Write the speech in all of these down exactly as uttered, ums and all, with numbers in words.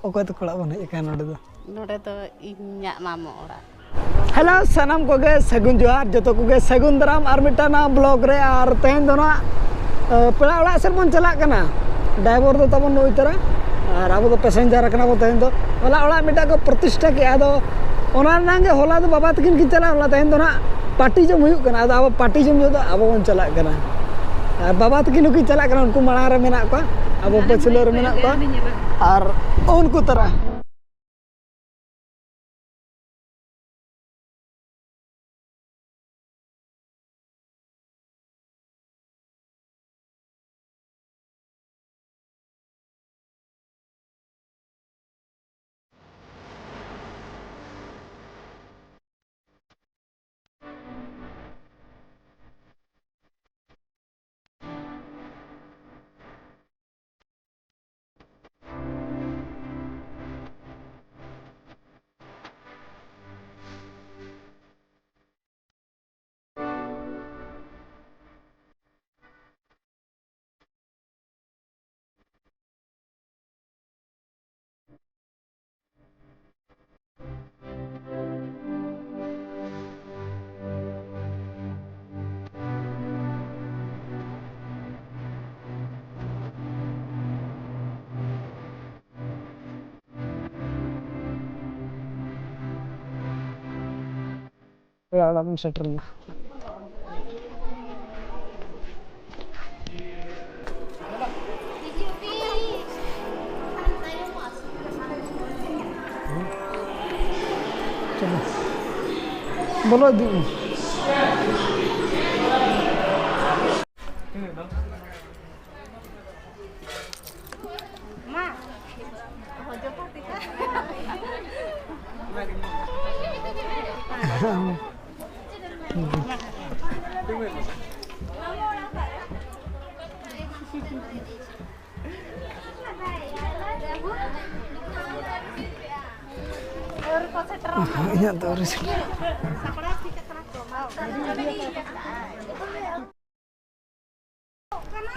ᱚᱠᱚᱭ ᱛᱟᱠᱚ ᱚᱲᱟᱜ ᱵᱚᱱ ᱦᱮᱡ ᱟᱠᱟᱱᱟ ᱱᱚᱰᱮ ᱫᱚ? ᱱᱚᱰᱮ ᱫᱚ ᱤᱧᱟᱹᱜ ᱢᱟᱢᱚ ᱚᱲᱟᱜ᱾ ᱦᱮᱞᱳ, ᱥᱟᱱᱟᱢ ᱠᱚᱜᱮ ᱥᱟᱹᱜᱩᱱ ᱡᱚᱦᱟᱨ, ᱡᱚᱛᱚ ᱠᱚᱜᱮ ᱥᱟᱹᱜᱩᱱ ᱫᱟᱨᱟᱢ ᱟᱨ ᱢᱤᱫᱴᱟᱝ ᱱᱟᱣᱟ ᱵᱞᱚᱜ ᱨᱮ᱾ ᱟᱨ ᱛᱮᱦᱮᱧ ᱫᱚ ᱱᱟᱦᱟᱜ, ᱮ, ᱯᱮᱲᱟ ᱚᱲᱟᱜ ᱥᱮᱫ ᱵᱚᱱ ᱪᱟᱞᱟᱜ ᱠᱟᱱᱟ᱾ ᱰᱟᱭᱵᱚᱨ ᱫᱚ ᱛᱟᱵᱚᱱ ᱱᱩᱭ ᱛᱟᱨᱟ, ᱟᱨ ᱟᱵᱚ ᱫᱚ ᱯᱮᱥᱮᱧᱡᱟᱨ ᱠᱟᱱᱟ ᱵᱚ᱾ ᱛᱮᱦᱮᱧ ᱫᱚ ᱦᱚᱞᱟ ᱚᱲᱟᱜ ᱢᱤᱫᱴᱟᱝ ᱠᱚ ᱯᱨᱚᱛᱤᱥᱴᱷᱟ ᱠᱮᱜᱼᱟ, ᱟᱫᱚ ᱚᱱᱟ ᱨᱮᱱᱟᱜ ᱜᱮ ᱦᱚᱞᱟ ᱫᱚ ᱵᱟᱵᱟ ᱛᱟᱹᱠᱤᱱ ᱠᱤᱱ ᱪᱟᱞᱟᱣ ᱞᱮᱱᱟ, ᱛᱮᱦᱮᱧ ᱫᱚ ᱱᱟᱦᱟᱜ ᱯᱟᱨᱴᱤ ᱡᱚᱢ ᱦᱩᱭᱩᱜ ᱠᱟᱱᱟ᱾ ᱟᱫᱚ ᱟᱵᱚ ᱯᱟᱨᱴᱤ ᱡᱚᱢ ᱡᱚᱦᱚᱜ ᱫᱚ ᱟᱵᱚ ᱵᱚᱱ ᱪᱟᱞᱟᱜ ᱠᱟᱱᱟ᱾ ᱟᱨ ᱵᱟᱵᱟ ᱛᱟᱹᱠᱤᱱ ᱦᱚᱸᱠᱤᱱ ᱪᱟᱞᱟᱜ ᱠᱟᱱᱟ, ᱩᱱᱠᱩ ᱢᱟᱲᱟᱝ ᱨᱮ ᱢᱮᱱᱟᱜ ᱠᱚᱣᱟ, ᱟᱵᱚ ᱯᱟᱹᱪᱷᱞᱟᱹ ᱨᱮ ᱢᱮᱱᱟᱜ ᱠᱚᱣᱟ᱾ ᱟᱨ ᱩᱱᱠᱩ ᱛᱟᱨᱟ᱾ ᱯᱮᱲᱟ ᱚᱲᱟᱜ ᱵᱚᱱ ᱥᱮᱴᱮᱨ ᱮᱱᱟ᱾ ᱪᱚᱞᱚ, ᱵᱚᱞᱚ ᱤᱫᱤᱜ ᱢᱮ᱾ ᱤᱧᱟᱹᱜ ᱫᱚ ᱟᱹᱣᱨᱤ ᱥᱮᱴᱮᱨ᱾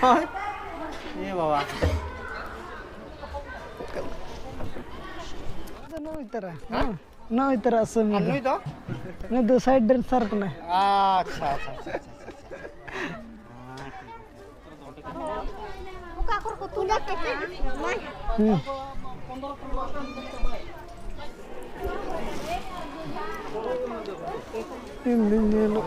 ᱦᱳᱭ᱾ ᱮ ᱵᱟᱵᱟ᱾ ᱱᱩᱭ ᱛᱟᱨᱟ, ᱦᱮᱸ? ᱱᱩᱭ ᱛᱟᱨᱟ ᱟᱥᱟᱢᱤ ᱟᱨ ᱫᱚ᱾ ᱱᱩᱭ ᱫᱚ? ᱱᱩᱭ ᱫᱚ side dancer ᱠᱟᱱᱟᱭ᱾ ᱟᱪᱪᱷᱟ, ᱟᱪᱪᱷᱟ, ᱟᱪᱪᱷᱟ, ᱟᱪᱪᱷᱟ, ᱟᱪᱪᱷᱟ᱾ ᱚᱠᱟ ᱠᱚᱨᱮ ᱠᱚ ᱛᱩᱞᱟ ᱠᱟᱛᱮ? ᱦᱩᱸ᱾ ᱛᱤᱱ ᱫᱤᱱ ᱧᱮᱞᱚᱜ᱾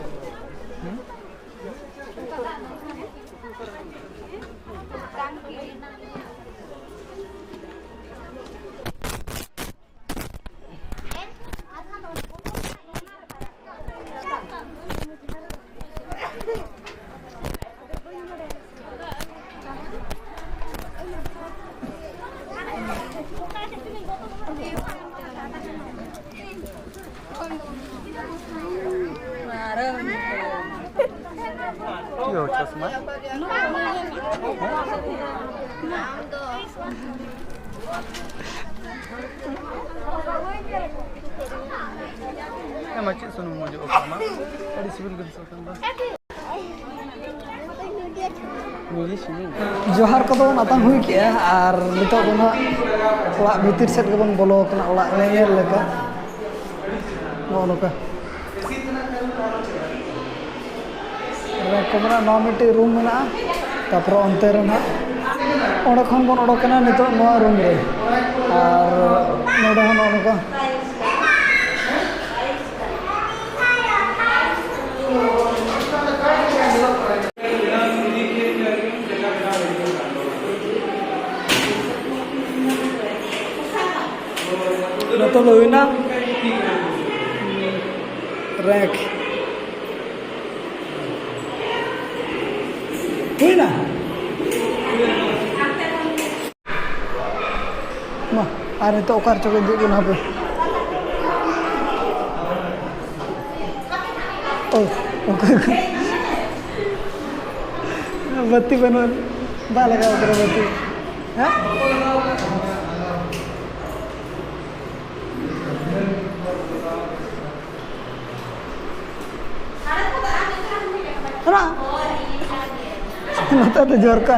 ᱪᱮᱫ ᱦᱚᱸ ᱪᱟᱥ ᱢᱟ? ᱦᱮᱸ ᱢᱟ, ᱪᱮᱫ ᱥᱩᱱᱩᱢ ᱢᱚᱡᱚᱜ ᱠᱟᱱᱟ? ᱟᱹᱰᱤ ᱥᱤᱵᱤᱞ ᱜᱮ ᱵᱩᱡᱷᱟᱹᱜ ᱠᱟᱱ ᱫᱚ᱾ ᱡᱚᱦᱟᱨ ᱠᱚᱫᱚ ᱵᱚᱱ ᱟᱛᱟᱝ ᱦᱩᱭ ᱠᱮᱜᱼᱟ ᱟᱨ ᱱᱤᱛᱚᱜ ᱫᱚ ᱱᱟᱦᱟᱜ ᱚᱲᱟᱜ ᱵᱷᱤᱛᱤᱨ ᱥᱮᱫ ᱜᱮᱵᱚᱱ ᱵᱚᱞᱚ ᱟᱠᱟᱱᱟ, ᱚᱲᱟᱜ ᱧᱮᱧᱮᱞ ᱞᱮᱠᱟ᱾ ᱱᱚᱜᱼᱚ ᱱᱚᱝᱠᱟ᱾ ᱨᱮᱠ ᱠᱚ ᱢᱮᱱᱟᱜᱼᱟ, ᱱᱚᱣᱟ ᱢᱤᱫᱴᱮᱡ ᱨᱩᱢ ᱢᱮᱱᱟᱜᱼᱟ, ᱛᱟᱨᱯᱚᱨᱮ ᱚᱱᱛᱮ ᱨᱮ ᱱᱟᱦᱟᱜ ᱚᱸᱰᱮ ᱠᱷᱚᱱ ᱵᱚᱱ ᱚᱰᱚᱠ ᱮᱱᱟ ᱱᱤᱛᱚᱜ ᱱᱚᱣᱟ ᱨᱩᱢ ᱨᱮ᱾ ᱟᱨ ᱱᱚᱰᱮ ᱦᱚᱸ ᱱᱚᱜᱼᱚ ᱱᱚᱝᱠᱟ᱾ ᱡᱚᱛᱚ ᱫᱚ ᱦᱩᱭᱱᱟ ᱨᱮᱠ᱾ ᱦᱩᱭᱱᱟ᱾ ᱢᱟ, ᱟᱨ ᱱᱤᱛᱚᱜ ᱚᱠᱟ ᱨᱮᱪᱚ ᱠᱚ ᱤᱫᱤᱭᱮᱫ ᱵᱚᱱᱟ ᱦᱟᱯᱮ᱾ ᱳ, ᱚᱠᱚᱭ ᱠᱚ? ᱵᱟᱹᱛᱤ ᱵᱟᱹᱱᱩᱜᱼᱟ᱾ ᱵᱟᱭ ᱞᱟᱜᱟᱣ ᱠᱟᱱᱟ ᱵᱟᱹᱛᱤ᱾ ᱦᱮᱸ? ᱚᱱᱟ ᱱᱚᱛᱮ ᱫᱚ ᱡᱷᱚᱨᱠᱟ᱾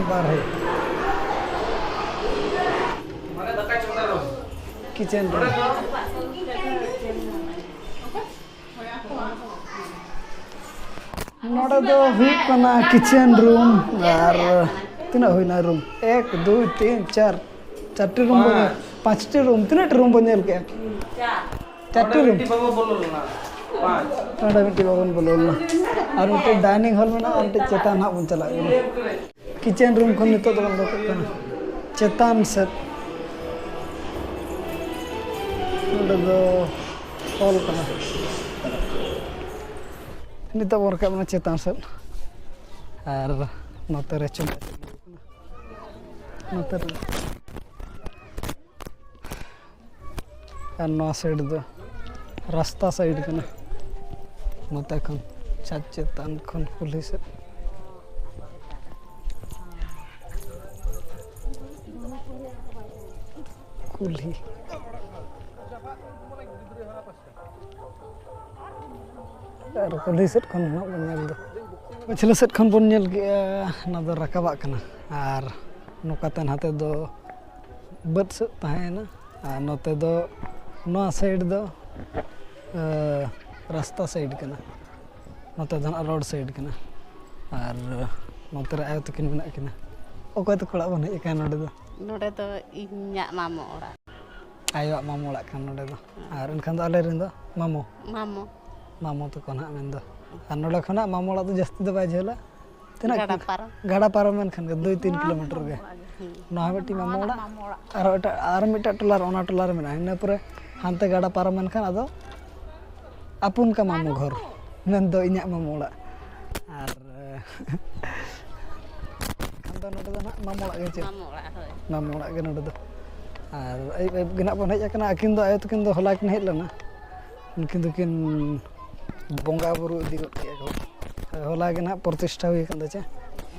ᱵᱟᱨᱦᱮ ᱠᱤᱪᱮᱱ ᱨᱩᱢ᱾ ᱱᱚᱰᱮ ᱫᱚ ᱦᱩᱭᱩᱜ ᱠᱟᱱᱟ ᱠᱤᱪᱮᱱ ᱨᱩᱢ᱾ ᱟᱨ ᱛᱤᱱᱟᱹᱜ ᱦᱩᱭᱱᱟ ᱨᱩᱢ? ᱮᱠ, ᱫᱩᱭ, ᱛᱤᱱ, ᱪᱟᱨ, ᱪᱟᱨᱴᱤ ᱨᱩᱢ ᱵᱚᱞᱚ, ᱯᱟᱸᱪᱴᱤ ᱨᱩᱢ᱾ ᱛᱤᱱᱟᱹᱜ ᱨᱩᱢ ᱵᱚᱱ ᱧᱮᱞ ᱠᱮᱜᱼᱟ? ᱪᱟᱨᱴᱤ ᱨᱩᱢ᱾ ᱱᱚᱰᱮ ᱢᱤᱫᱴᱤᱡ ᱵᱟᱵᱚᱱ ᱵᱚᱞᱚ ᱞᱮᱱᱟ᱾ ᱟᱨ ᱢᱤᱫᱴᱤᱡ ᱰᱟᱭᱱᱤᱝ ᱦᱚᱞ ᱢᱮᱱᱟᱜᱼᱟ, ᱟᱨ ᱢᱤᱫᱴᱤᱡ ᱪᱮᱛᱟᱱ ᱦᱟᱸᱜ ᱵᱚᱱ ᱪᱟᱞᱟᱜ ᱠᱟᱱᱟ᱾ ᱠᱤᱪᱮᱱ ᱨᱩᱢ ᱠᱷᱚᱱ ᱱᱤᱛᱚᱜ ᱫᱚᱵᱚᱱ ᱩᱰᱩᱠᱚᱜ ᱠᱟᱱᱟ ᱪᱮᱛᱟᱱ ᱥᱮᱫ᱾ ᱱᱚᱰᱮ ᱫᱚ ᱦᱚᱞ ᱠᱟᱱᱟ᱾ ᱱᱤᱛᱚᱜ ᱵᱚᱱ ᱨᱟᱠᱟᱵ ᱮᱱᱟ ᱪᱮᱛᱟᱱ ᱥᱮᱫ᱾ ᱟᱨ ᱱᱚᱛᱮ ᱨᱮ ᱪᱚᱸᱫᱟ ᱱᱚᱛᱮ ᱨᱮ ᱟᱨ ᱱᱚᱣᱟ ᱥᱟᱭᱤᱰ ᱫᱚ ᱨᱟᱥᱛᱟ ᱥᱟᱭᱤᱰ ᱠᱟᱱᱟ᱾ ᱱᱚᱛᱮ ᱠᱷᱚᱱ ᱪᱷᱟᱫᱽ ᱪᱮᱛᱟᱱ ᱠᱷᱚᱱ ᱠᱩᱞᱦᱤ ᱥᱮᱫ ᱠᱩᱞᱦᱤ᱾ ᱟᱨ ᱠᱩᱞᱦᱤ ᱥᱮᱫ ᱠᱷᱚᱱ ᱱᱟᱦᱟᱜ ᱵᱚᱱ ᱧᱮᱞ ᱫᱚ, ᱯᱟᱹᱪᱷᱞᱟᱹ ᱥᱮᱫ ᱠᱷᱚᱱ ᱵᱚᱱ ᱧᱮᱞ ᱠᱮᱜᱼᱟ, ᱚᱱᱟ ᱫᱚ ᱨᱟᱠᱟᱵᱟᱜ ᱠᱟᱱᱟ᱾ ᱟᱨ ᱱᱚᱝᱠᱟ ᱛᱮ ᱱᱟᱛᱮ ᱫᱚ ᱵᱟᱹᱫᱽ ᱥᱮᱫ ᱛᱟᱦᱮᱸᱭᱮᱱᱟ, ᱟᱨ ᱱᱚᱛᱮ ᱫᱚ ᱱᱚᱣᱟ ᱥᱟᱭᱤᱰ ᱫᱚ ᱨᱟᱥᱛᱟ ᱥᱟᱭᱤᱰ ᱠᱟᱱᱟ, ᱱᱚᱛᱮ ᱫᱚ ᱱᱟᱦᱟᱜ ᱨᱳᱰ ᱥᱟᱭᱤᱰ ᱠᱟᱱᱟ᱾ ᱟᱨ ᱱᱚᱛᱮ ᱨᱮ ᱟᱭᱳ ᱛᱟᱹᱠᱤᱱ ᱢᱮᱱᱟᱜ ᱠᱤᱱᱟ᱾ ᱚᱠᱚᱭ ᱛᱟᱠᱚ ᱚᱲᱟᱜ ᱵᱚᱱ ᱦᱮᱡ ᱟᱠᱟᱱᱟ ᱱᱚᱰᱮ ᱫᱚ? ᱱᱚᱰᱮ ᱫᱚ ᱤᱧᱟᱹᱜ ᱢᱟᱢᱚ ᱚᱲᱟᱜ᱾ ᱟᱭᱳᱣᱟᱜ ᱢᱟᱢᱚ ᱚᱲᱟᱜ ᱠᱟᱱᱟ ᱱᱚᱰᱮ ᱫᱚ᱾ ᱟᱨ ᱮᱱᱠᱷᱟᱱ ᱫᱚ ᱟᱞᱮ ᱨᱮᱱ ᱫᱚ ᱢᱟᱢᱚ᱾ ᱢᱟᱢᱚ᱾ ᱢᱟᱢᱚ ᱛᱟᱠᱚ ᱱᱟᱦᱟᱜ ᱢᱮᱱᱫᱚ᱾ ᱟᱨ ᱱᱚᱰᱮ ᱠᱷᱚᱱᱟᱜ ᱢᱟᱢᱚ ᱚᱲᱟᱜ ᱫᱚ ᱡᱟᱹᱥᱛᱤ ᱫᱚ ᱵᱟᱭ ᱡᱷᱟᱹᱞᱟ᱾ ᱛᱤᱱᱟᱹᱜ ᱜᱟᱰᱟ ᱠᱤ-, ᱯᱟᱨᱚᱢ᱾ ᱜᱟᱰᱟ ᱯᱟᱨᱚᱢ ᱮᱱᱠᱷᱟᱱ ᱜᱮ ᱫᱩᱭ ᱛᱤᱱ ᱠᱤᱞᱳᱢᱤᱴᱟᱨ ᱜᱮ᱾ ᱦᱩᱸ᱾ ᱱᱚᱣᱟ ᱦᱚᱸ ᱢᱤᱫᱴᱤᱡ ᱢᱟᱢᱚ ᱚᱲᱟᱜ᱾ ᱟᱨᱦᱚᱸ ᱮᱴᱟᱜ, ᱟᱨ ᱢᱤᱫᱴᱟᱜ ᱴᱚᱞᱟ ᱨᱮ, ᱚᱱᱟ ᱴᱚᱞᱟ ᱨᱮ ᱢᱮᱱᱟᱜᱼᱟ᱾ ᱤᱱᱟᱹ ᱯᱚᱨᱮ ᱦᱟᱱᱛᱮ ᱜᱟᱰᱟ ᱯᱟᱨᱚᱢ ᱮᱱᱠᱷᱟᱱ ᱟᱫᱚ ᱟᱯᱩᱱ ᱠᱟ ᱢᱟᱢᱚ ᱜᱷᱚᱨ, ᱢᱮᱱᱫᱚ ᱤᱧᱟᱹᱜ ᱢᱟᱢᱚ ᱚᱲᱟᱜ᱾ ᱟᱨ ᱠᱷᱟᱱ ᱫᱚ ᱱᱚᱰᱮ ᱫᱚ ᱱᱟᱦᱟᱜ ᱢᱟᱢᱚ ᱚᱲᱟᱜ ᱜᱮ ᱪᱮ? ᱢᱟᱢᱚ ᱚᱲᱟᱜ, ᱦᱳᱭ᱾ ᱢᱟᱢᱚ ᱚᱲᱟᱜ ᱜᱮ ᱱᱚᱰᱮ ᱫᱚ᱾ ᱟᱨ ᱟᱹᱭᱩᱵ ᱟᱹᱭᱩᱵ ᱜᱮ ᱱᱟᱦᱟᱜ ᱵᱚᱱ ᱦᱮᱡ ᱟᱠᱟᱱᱟ᱾ ᱟᱹᱠᱤᱱ ᱫᱚ, ᱟᱭᱳ ᱛᱟᱹᱠᱤᱱ ᱫᱚ ᱦᱚᱞᱟ ᱠᱤᱱ ᱦᱮᱡ ᱞᱮᱱᱟ᱾ ᱩᱱᱠᱤᱱ ᱫᱚᱠᱤᱱ ᱵᱚᱸᱜᱟ ᱵᱩᱨᱩ ᱤᱫᱤ ᱜᱚᱫ ᱠᱮᱜᱼᱟ ᱠᱚ᱾ ᱦᱚᱞᱟ ᱜᱮ ᱱᱟᱦᱟᱜ ᱯᱨᱚᱛᱤᱥᱴᱷᱟ ᱦᱩᱭ ᱟᱠᱟᱱ ᱫᱚ ᱪᱮ?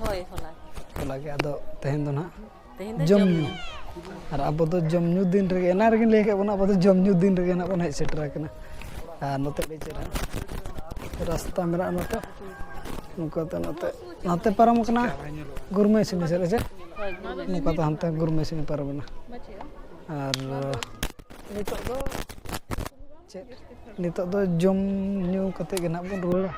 ᱦᱳᱭ, ᱦᱚᱞᱟ᱾ ᱦᱚᱞᱟ ᱜᱮ᱾ ᱟᱫᱚ ᱛᱮᱦᱮᱧ ᱫᱚ ᱱᱟᱦᱟᱜ ᱛᱮᱦᱮᱧ ᱫᱚ ᱡᱚᱢ ᱡᱚᱢ ᱧᱩ᱾ ᱧᱩ᱾ ᱟᱨ ᱟᱵᱚ ᱫᱚ ᱡᱚᱢ ᱧᱩ ᱫᱤᱱ ᱨᱮᱜᱮ, ᱮᱱᱟᱱ ᱨᱮᱜᱮᱧ ᱞᱟᱹᱭ ᱟᱠᱟᱫ ᱵᱚᱱᱟ, ᱟᱵᱚ ᱫᱚ ᱡᱚᱢ ᱧᱩ ᱫᱤᱱ ᱨᱮᱜᱮ ᱱᱟᱦᱟᱜ ᱵᱚᱱ ᱦᱮᱡ ᱥᱮᱴᱮᱨ ᱟᱠᱟᱱᱟ᱾ ᱟᱨ ᱱᱚᱛᱮ ᱟᱹᱰᱤ ᱪᱮᱦᱨᱟ ᱨᱟᱥᱛᱟ ᱢᱮᱱᱟᱜᱼᱟ ᱱᱚᱛᱮ᱾ ᱱᱚᱝᱠᱟ ᱛᱮ ᱱᱚᱛᱮ, ᱱᱚᱛᱮ ᱯᱟᱨᱚᱢ ᱠᱟᱱᱟ ᱜᱩᱨᱢᱮ ᱥᱤᱱᱤ ᱥᱮᱫ ᱨᱮ ᱪᱮ? ᱱᱚᱝᱠᱟ ᱛᱮ ᱦᱟᱱᱛᱮ ᱜᱩᱨᱢᱮ ᱥᱤᱱᱤ ᱯᱟᱨᱚᱢ ᱮᱱᱟ᱾ ᱟᱨ ᱱᱤᱛᱚᱜ ᱫᱚ ᱪᱮᱫ? ᱱᱤᱛᱚᱜ ᱫᱚ ᱡᱚᱢ ᱧᱩ ᱠᱟᱛᱮ ᱜᱮ ᱱᱟᱦᱟᱜ ᱵᱚᱱ ᱨᱩᱣᱟᱹᱲᱟ᱾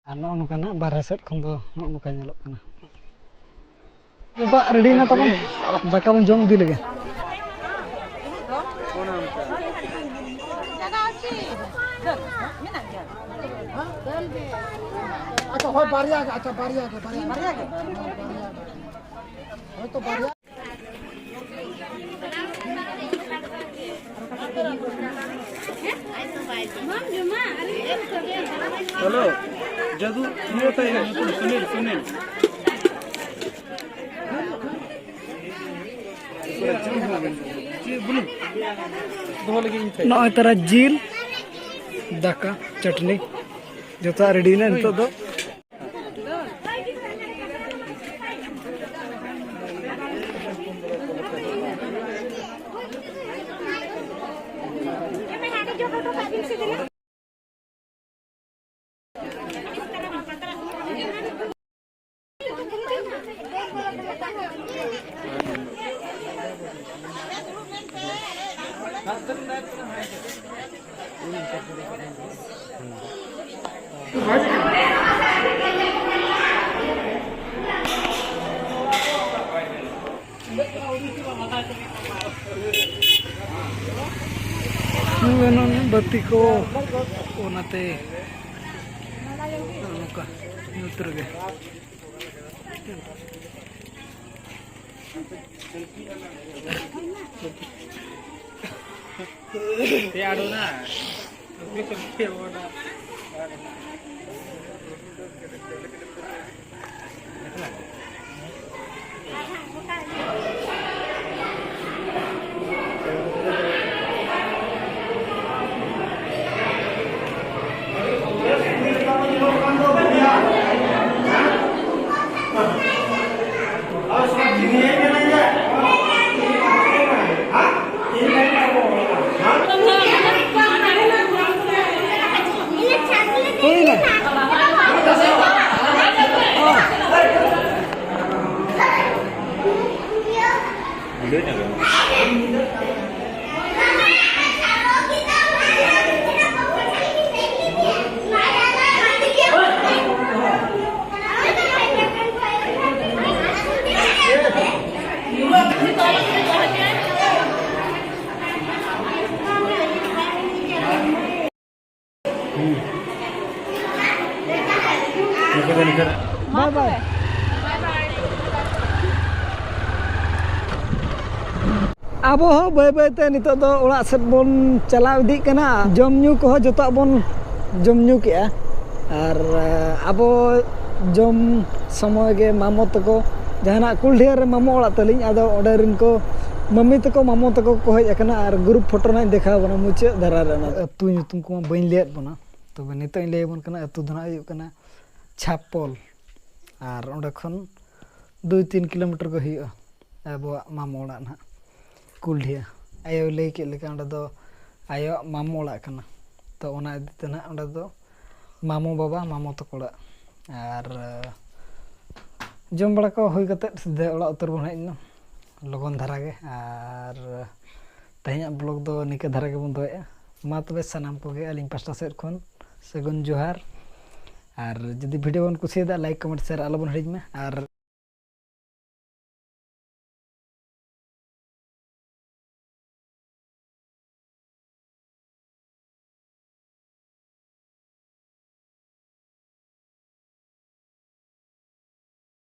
ᱟᱨ ᱱᱚᱜᱼᱚ ᱱᱚᱝᱠᱟᱱᱟᱜ ᱵᱟᱨᱦᱮ ᱥᱮᱫ ᱠᱷᱚᱱ ᱫᱚ ᱱᱚᱜᱼᱚ ᱱᱚᱝᱠᱟ ᱧᱮᱞᱚᱜ ᱠᱟᱱᱟ᱾ ᱱᱤᱛᱚᱜ ᱨᱮᱰᱤᱭᱮᱱᱟ ᱛᱟᱵᱚᱱ, ᱫᱟᱠᱟ ᱵᱚᱱ ᱡᱚᱢ ᱤᱫᱤ ᱞᱮᱜᱮ᱾ ᱟᱪᱪᱷᱟ, ᱦᱳᱭ, ᱵᱟᱨᱭᱟ ᱜᱮ, ᱟᱪᱪᱷᱟ, ᱵᱟᱨᱭᱟ ᱜᱮ, ᱵᱟᱨᱭᱟ ᱜᱮ᱾ ᱵᱟᱨᱭᱟ ᱜᱮ᱾ ᱦᱳᱭ ᱛᱚ, ᱵᱟᱨᱭᱟ᱾ ᱦᱮᱞᱳ, ᱡᱟᱫᱩ, ᱱᱤᱭᱟᱹ ᱛᱟᱭ ᱧᱩᱛᱩᱢ ᱥᱩᱱᱤᱞ, ᱥᱩᱱᱤᱞ᱾ ᱪᱮᱫ ᱵᱚᱞᱮ? ᱫᱚᱦᱚ ᱞᱟᱹᱜᱤᱫ ᱤᱧ ᱴᱷᱮᱱ᱾ ᱱᱚᱜᱼᱚᱭ ᱛᱟᱨᱟ ᱡᱤᱞ, ᱫᱟᱠᱟ, ᱪᱟᱴᱱᱤ, ᱡᱚᱛᱚᱣᱟᱜ ᱨᱮᱰᱤᱭᱮᱱᱟ ᱱᱤᱛᱚᱜ ᱫᱚ᱾ ᱱᱚᱜᱼᱚᱭ ᱱᱚᱜᱼᱚᱭ ᱵᱟᱹᱛᱤ ᱠᱚ, ᱚᱱᱟᱛᱮ ᱱᱚᱜᱼᱚ ᱱᱚᱝᱠᱟ ᱧᱩᱛ ᱨᱮᱜᱮ᱾ ᱦᱩᱭᱱᱟ᱾ ᱵᱟᱭ ᱵᱟᱭ᱾ ᱟᱵᱚ ᱦᱚᱸ ᱵᱟᱹᱭ ᱵᱟᱹᱭ ᱛᱮ ᱱᱤᱛᱚᱜ ᱫᱚ ᱚᱲᱟᱜ ᱥᱮᱫ ᱵᱚᱱ ᱪᱟᱞᱟᱣ ᱤᱫᱤᱜ ᱠᱟᱱᱟ᱾ ᱡᱚᱢ ᱧᱩ ᱠᱚᱦᱚᱸ ᱡᱚᱛᱚᱣᱟᱜ ᱵᱚᱱ ᱡᱚᱢ ᱧᱩ ᱠᱮᱜᱼᱟ᱾ ᱟᱨ, ᱟᱵᱚ ᱡᱚᱢ ᱥᱚᱢᱚᱭ ᱜᱮ ᱢᱟᱢᱚ ᱛᱟᱠᱚ, ᱡᱟᱦᱟᱱᱟᱜ ᱠᱩᱞᱰᱤᱦᱟ ᱨᱮ ᱢᱟᱢᱚ ᱚᱲᱟᱜ ᱛᱟᱹᱞᱤᱧ, ᱟᱫᱚ ᱚᱸᱰᱮ ᱨᱮᱱ ᱠᱚ ᱢᱟᱹᱢᱤ ᱛᱟᱠᱚ, ᱢᱟᱢᱚ ᱛᱟᱠᱚ ᱠᱚ ᱦᱮᱡ ᱟᱠᱟᱱᱟ᱾ ᱟᱨ ᱜᱨᱩᱯ ᱯᱷᱳᱴᱳ ᱱᱟᱜ ᱤᱧ ᱫᱮᱠᱷᱟᱣ ᱟᱵᱚᱱᱟ ᱢᱩᱪᱟᱹᱫ ᱫᱷᱟᱨᱟ ᱨᱮ᱾ ᱚᱱᱟ ᱟᱹᱛᱩ ᱧᱩᱛᱩᱢ ᱠᱚᱢᱟ ᱵᱟᱹᱧ ᱞᱟᱹᱭᱟᱫ ᱵᱚᱱᱟ, ᱛᱚᱵᱮ ᱱᱤᱛᱚᱜ ᱤᱧ ᱞᱟᱹᱭ ᱟᱵᱚᱱ ᱠᱟᱱᱟ᱾ ᱟᱹᱛᱩ ᱫᱚ ᱱᱟᱜ ᱦᱩᱭᱩᱜ ᱠᱟᱱᱟ ᱪᱷᱟᱯᱚᱞ᱾ ᱟᱨ ᱚᱸᱰᱮ ᱠᱷᱚᱱ ᱫᱩᱭ ᱛᱤᱱ ᱠᱤᱞᱳᱢᱤᱴᱟᱨ ᱜᱮ ᱦᱩᱭᱩᱜᱼᱟ ᱟᱵᱚᱣᱟᱜ ᱢᱟᱢᱚ ᱚᱲᱟᱜ ᱱᱟᱦᱟᱜ, ᱠᱩᱞᱰᱤᱦᱟ᱾ ᱟᱭᱳᱭ ᱞᱟᱹᱭ ᱠᱮᱫ ᱞᱮᱠᱟ, ᱚᱸᱰᱮ ᱫᱚ ᱟᱭᱳᱣᱟᱜ ᱢᱟᱢᱚ ᱚᱲᱟᱜ ᱠᱟᱱᱟ᱾ ᱛᱚ, ᱚᱱᱟ ᱤᱫᱤ ᱛᱮ ᱱᱟᱦᱟᱜ ᱚᱸᱰᱮ ᱫᱚ ᱢᱟᱢᱚ ᱵᱟᱵᱟ, ᱢᱟᱢᱚ ᱛᱟᱠᱚ ᱚᱲᱟᱜ᱾ ᱟᱨ, ᱡᱚᱢ ᱵᱟᱲᱟ ᱠᱚ ᱦᱩᱭ ᱠᱟᱛᱮᱫ ᱥᱤᱫᱷᱟᱹ ᱚᱲᱟᱜ ᱩᱛᱟᱹᱨ ᱵᱚᱱ ᱦᱮᱡ ᱮᱱᱟ ᱞᱚᱜᱚᱱ ᱫᱷᱟᱨᱟ ᱜᱮ᱾ ᱟᱨ ᱛᱮᱦᱮᱧᱟᱜ ᱵᱞᱚᱜ ᱫᱚ ᱱᱤᱝᱠᱟᱹ ᱫᱷᱟᱨᱟ ᱜᱮᱵᱚᱱ ᱫᱚᱦᱚᱭᱮᱫᱼᱟ᱾ ᱢᱟ ᱛᱚᱵᱮ, ᱥᱟᱱᱟᱢ ᱠᱚᱜᱮ ᱟᱹᱞᱤᱧ ᱯᱟᱥᱴᱟ ᱥᱮᱫ ᱠᱷᱚᱱ ᱥᱟᱹᱜᱩᱱ ᱡᱚᱦᱟᱨ᱾ ᱟᱨ ᱡᱩᱫᱤ ᱵᱷᱤᱰᱤᱭᱳ ᱵᱚᱱ ᱠᱩᱥᱤᱭᱟᱫᱟ, ᱞᱟᱭᱤᱠ, ᱠᱚᱢᱮᱱᱴ, ᱥᱮᱭᱟᱨ ᱟᱞᱚᱵᱚᱱ ᱦᱤᱲᱤᱧ ᱢᱟ᱾ ᱟᱨ